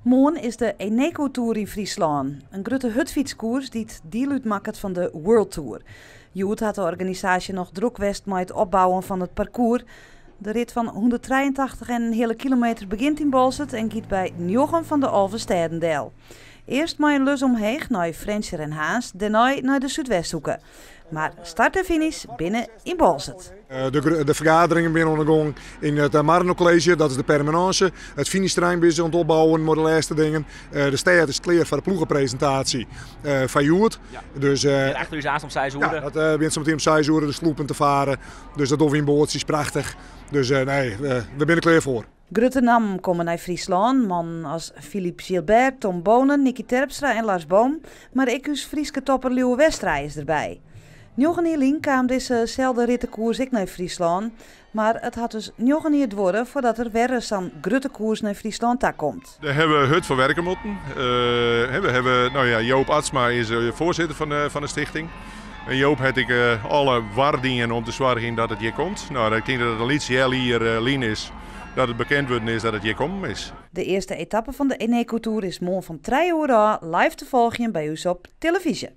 Moarn is de Eneco Tour yn Fryslân, in grutte hurdfytskoers dy't diel útmakket fan de World Tour. Hjoed hat de organisaasje noch drok west mei it opbouwen fan it parkoers. De rit fan 183,5 kilometer begjint yn Boalsert en giet by njoggen fan de 11 stêden del. Earst mei in lus omheech nei Frjentsjer en Harns, dêrnei nei de Súdwesthoeke. Mar start en finish binne yn Boalsert. De fergaderingen binne oan de gong yn it Marno College, dat is de permanânse. It finishterrein binne se oan it opbouwen mei de lêste dingen. De stêd is klear foar de ploegepresintaasje fan hjoed. Dus, achter ús aanst om 6 oere. Ja, dat begjint sametien om 6 oere de sloepen te faren. Dus dat dogge we yn boatsjes, prachtich. Dus nee, we binne klear foar. Grutte nammen komme nei Fryslân. Mannen as Philippe Gilbert, Tom Boonen, Niki Terpstra en Lars Boom. Mar ek ús Fryske topper Lieuwe Westra is derby. 9 jier lyn kaam dizze selde rittekoers ek nei Fryslân. Mar it hat dus 9 jier duorre foardat der wer sa'n grutte koers nei Fryslân ta komt. Dêr hawwe we hurd foar werke moatten. We hawwe, no ja, Joop Atsma is foarsitter fan de stichting. En Joop hat ek alle war dien om te soargjen dat it hjir komt. No, ik tink dat it in lyts healjier lyn is dat it bekend wurden is dat it hjir kommen is. De earste etappe fan de Eneco Tour is moarn fan 3 oere ôf live te folgjen by ús op televyzje.